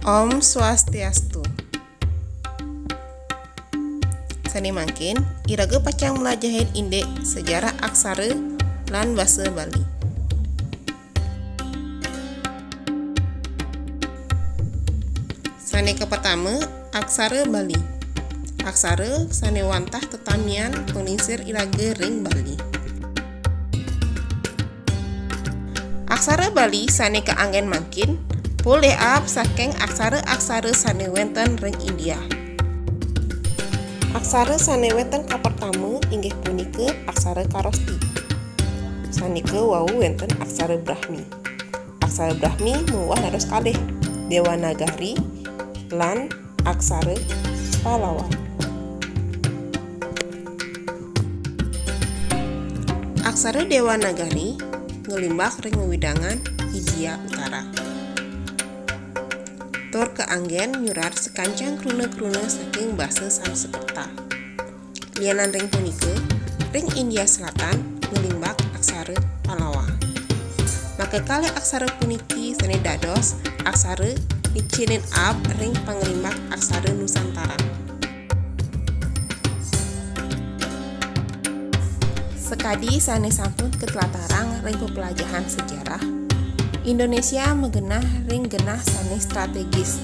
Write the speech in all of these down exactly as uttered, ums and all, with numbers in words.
Om Swastiastu. Sane mangkin, iraga pacang mlajahin indik sejarah aksara lan basa Bali. Sane kapertama, aksara Bali. Aksara sane wantah tetamian panglingsir iraga ring Bali. Aksara Bali sane kaanggen mangkin polih aab saking aksara-aksara sane wenten ring India. Aksara sane wenten kapertama inggih punika aksara Kharoshthi, sane kawau wenten aksara Brahmi. Aksara Brahmi muah dados kalih, Dewanagari lan aksara Pallawa. Aksara Dewanagari nglimbak ring wewidangan India Utara. Tur kaanggen nyurat sekancang kruna-kruna saking basa Sanskerta. Lianan ring punika, ring India Selatan nglimbak aksara Pallawa. Maka kalih aksara puniki sane dados aksara ngicinin aab ring panglimbak aksara Nusantara. Sakadi sane sampun katlatarang ring peplajahan sejarah, Indonesia magenah ring genah sane strategis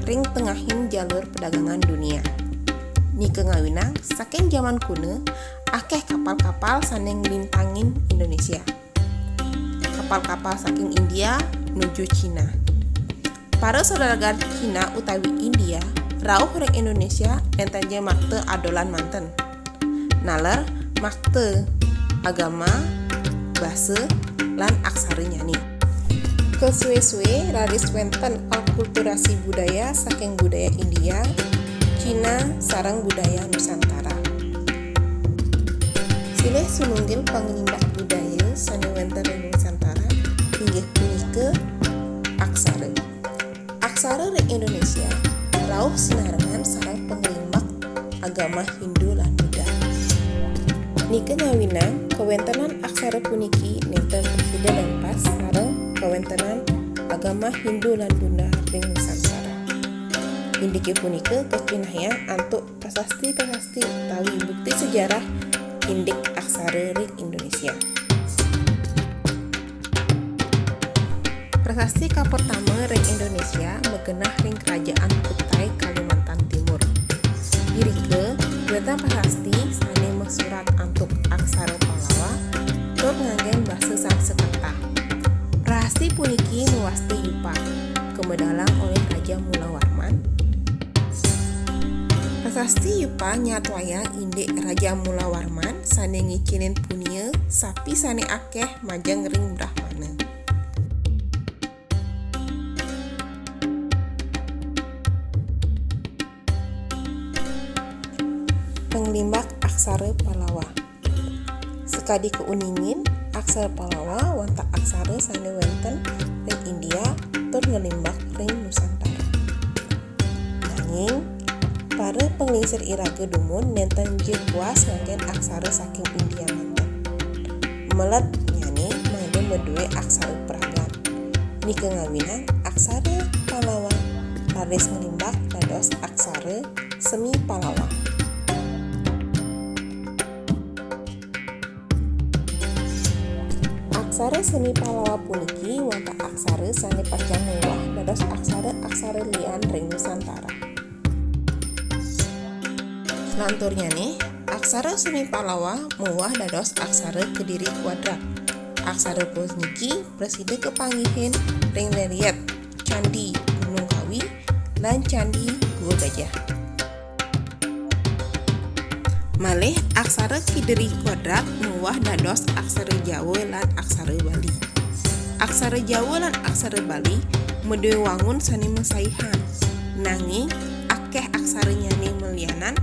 ring tengahing jalur perdagangan dunia. Nika ngawinang saking jaman kuna, akeh kapal-kapal sane nglintangin Indonesia. Kapal-kapal saking India nuju Cina. Para saudagar Cina utawi India rauh ring Indonesia nenten ja makta adolan manten. Naler makta agama, basa, lan aksaranyane. Kasuwe-suwe raris wenten alkulturasi budaya saking budaya India, Cina, sareng budaya Nusantara. Silih sinunggil panglimbak budaya sane wenten ring Nusantara inggih punika aksara. Aksara ring Indonesia rauh sinarengan sareng panglimbak agama Hindu lan Buddha. Nika ngawinang kawentenan aksara puniki nenten prasida lempas sareng kawentenan agama Hindu lan Buddha ring Nusantara. Indike punika kacinahayang antuk prasasti-prasasti utawi bukti sejarah indik aksara ring Indonesia. Prasasti kapertama ring Indonesia magenah ring Kerajaan Kutai Kalimantan Timur. Irika wenten prasasti sane masurat antuk aksara Pallawa tur nganggen basa Sanskerta. Prasasti puniki mawasta yupa, kamedalang olih Raja Mulawarman. Prasasti yupa nyatwayang indik Raja Mulawarman sane ngicinin punia sapi sane akeh majeng ring Brahmana. Panglimbak aksara Pallawa. Sakadi kauningin, aksara Pallawa wantah aksara sane wenten ring India tur nglimbak ring Nusantara. Nanging, para panglingsir iraga dumun nenten ja puas nganggen aksara saking India manten. Meletnyane mangda madue aksara Pragan. Nika ngawinang aksara Pallawa raris nglimbak dados aksara semi Pallawa. Aksara semi Pallawa puniki wantah aksara sane pacang muah dados aksara-aksara lian ring Nusantara. Lanturnyane, aksara semi Pallawa muah dados aksara Kediri kuadrat. Aksara puniki prasida kapanggihin ring relief Candi Gunung Kawi lan Candi Gua Gajah. Malih aksara Kediri kuadrat muah dados aksara Jawa lan aksara Bali. Aksara Jawa lan aksara Bali madue wangun sane masaihan, nanging akeh aksaranyane malianan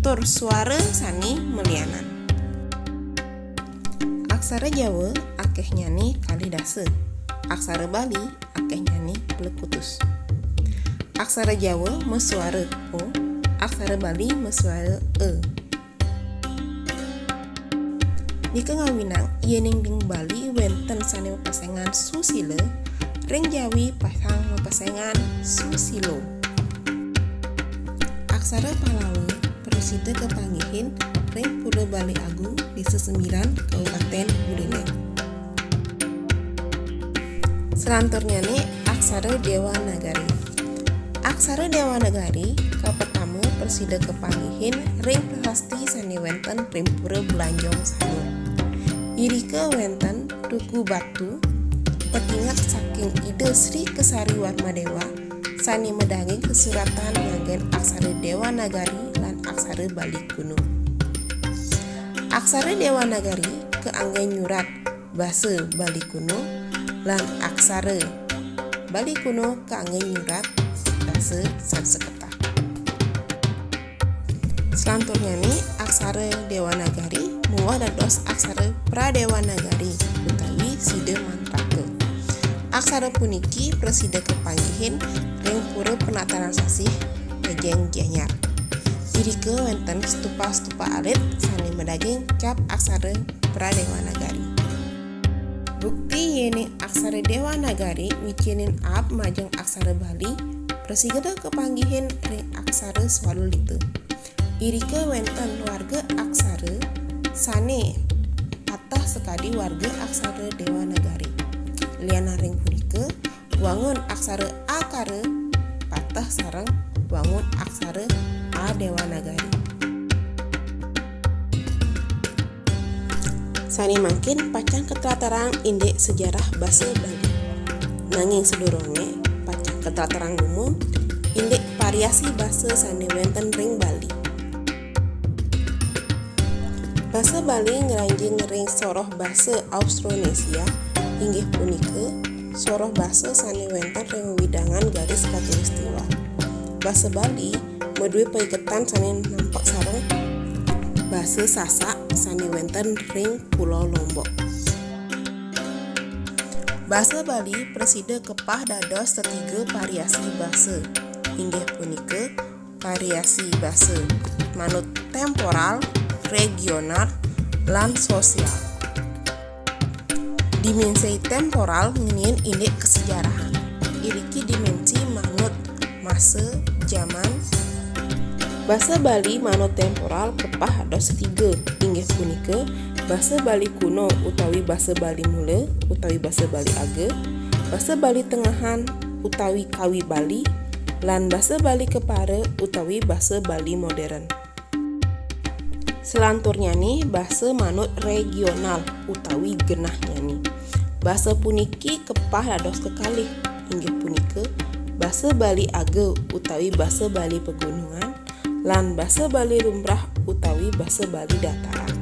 tur suara sane malianan. Aksara Jawa akehnyane kalih dasa. Aksara Bali akehnyane plekutus. Aksara Jawa masuara o, aksara Bali masuara e. Nika ngawinang yening ring Bali wenten sane mapesengan susila, Ring Jawi pacang mapesengan susilo. Aksara Pallawa prasida kapanggihin ring Pura Bale Agung, Desa Sembiran, Kabupaten Buleleng. Selanturnyané aksara Dewanagari. Aksara Dewanagari kapertama prasida kapanggihin ring prasasti sané wénten ring Pura Blanjong Sanur. Irika wénten tugu batu, patinget saking Ida Sri Kesari Warmadewa, sané madaging kasuratan nganggén aksara Dewanagari lan aksara Bali kuno. Aksara Dewanagari kaanggén nyurat basa Bali kuno, lan aksara Bali kuno kaanggén nyurat basa Sanskerta. Selanturnyané aksara Dewanagari muah dados aksara Pradewanagari utawi Sida Mantraka. Aksara puniki prasida kapanggihin ring Pura Penataran Sasih, Kejeng, Gianyar. Irika wénten stupa-stupa alit sané madaging cap aksara Pradewanagari. Bukti yéning aksara Dewanagari micénin aab majeng aksara Bali, prasida kapanggihin ring aksara Swalulita. Irika wénten warga aksara sané pateh sakadi warga aksara Dewanagari. Lianan ring punika, wangun aksara akara pateh sareng wangun aksara adewanagari. Sané mangkin pacang katlatarang indik sejarah basa Bali. Nanging sadurungé pacang katlatarang dumun indik variasi basa sané wénten ring Bali. Basa Bali ngranjing ring soroh basa Austronésia, inggih punika soroh basa sané wénten ring wewidangan garis khatulistiwa. Basa Bali madué paiketan sané nampek sareng basa Sasak sané wénten ring Pulo Lombok. Basa Bali prasida kepah dados tetiga variasi basa, inggih punika variasi basa manut temporal, regional, lan sosial. Dimensi temporal ngeninin indik kasejarahan. Iriki dimensi manut masa, jaman. Basa Bali manut temporal kepah dados tiga, inggih punika basa Bali kuno utawi basa Bali mula utawi basa Bali aga, basa Bali tengahan utawi kawi Bali, lan basa Bali kepara utawi basa Bali modern. Selanturnyané basa manut regional utawi genahnyané. Basa puniki kepah dados kekalih, inggih punika basa Bali aga utawi basa Bali pegunungan, lan basa Bali lumrah utawi basa Bali dataran.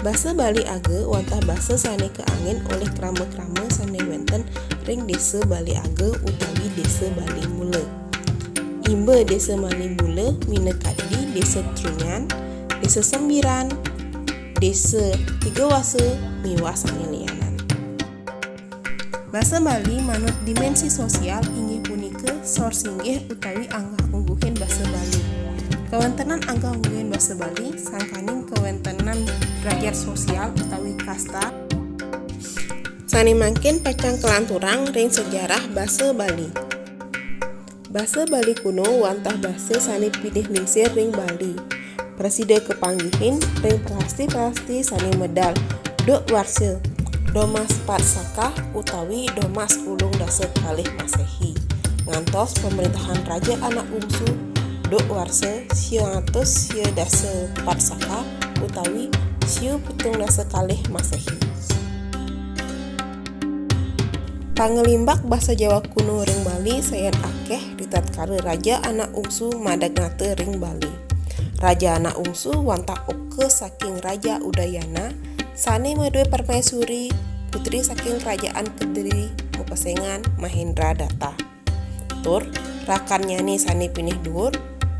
Basa Bali aga wantah basa sané kaanggén olih krama-krama sané wénten ring Désa Bali Aga utawi Désa Bali Mula. Imba Désa Bali Mula minakadi Désa Trunyan, Désa Sembiran, Désa Tigawasa, miwah sané lianan. Basa Bali manut dimensi sosial inggih punika sor singgih utawi anggah-ungguhing basa Bali. Kawéntenan anggah-ungguhing basa Bali sangkaning kawéntenan drajat sosial utawi kasta. Sané mangkin pacang kalanturang ring sejarah basa Bali. Basa Bali kuno wantah basa sané pinih lingsir ring Bali. Prasida kapanggihin ring prasasti-prasasti sané medal Duk Warsa, Domas Patsakah utawi Domas Ulung Dasa Kalih Maséhi, ngantos pamréntahan Raja Anak Ungsu, Duk Warsa siu atus siu dasa pat saka utawi siu pitung dasa kalih Maséhi. Panglimbak basa Jawa kuno ring Bali sayan akéh ritatkala Raja Anak Ungsu madeg nata ring Bali. Raja Anak Ungsu wantah oka saking Raja Udayana sané madué permaisuri putri saking Kerajaan Kediri mapesengan Mahendra Data. Tur rakannyané sané pinih duur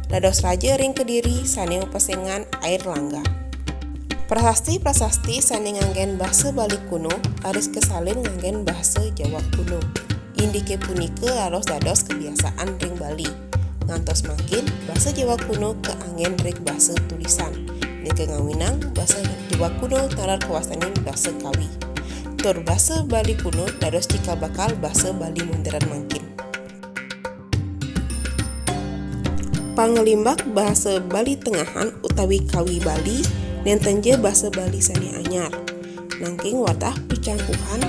dados raja ring Kediri sané mapesengan Air Langga. Prasasti-prasasti sané nganggén basa Bali kuno raris kasalin nganggén basa Jawa kuno. Indiké punika raris dados kabiasaan ring Bali. Ngantos mangkin, basa Jawa kuno kaanggén ring basa tulisan. Nika ngawinang basa Jawa kuno taler kawastanin basa Kawi. Tur basa Bali kuno dados cikal bakal basa Bali modern mangkin. Pangelimbak basa Bali tengahan utawi kawi Bali, nenten ja basa Bali sane anyar, nanging wantah picangkuhan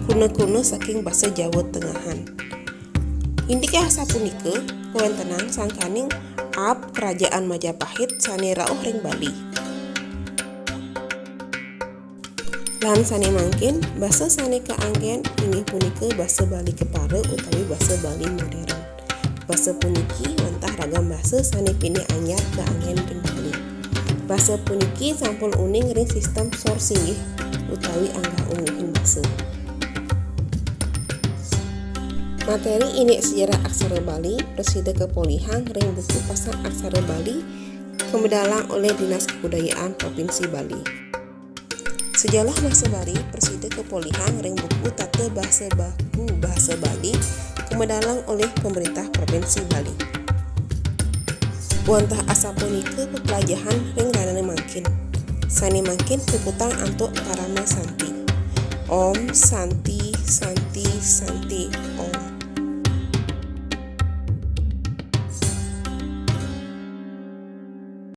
kuna-kuna saking basa Jawa tengahan. Indik asapunika kawentenan sangkaning aab Kerajaan Majapahit sane rauh ring Bali. Lan sane mangkin, basa sane kaanggen inggih punika basa Bali kepara utawi basa Bali modern. Basa puniki wantah ragam basa sane pinih anyar kaanggen ring Bali. Basa puniki sampun uning ring sistem sor singgih utawi anggah-ungguhing basa. Materi indik sejarah aksara Bali prasida kapolihang ring buku Pasang Aksara Bali kamedalang olih Dinas Kebudayaan Provinsi Bali. Sejarah basa Bali prasida kapolihang ring buku Tata Basa Baku Basa Bali kamedalang olih Pemerintah Provinsi Bali. Wantah asapunika peplajahan ring rahina mangkin. Sane mangkin puputang antuk Parama Santi. Om Santi, Santi, Santi.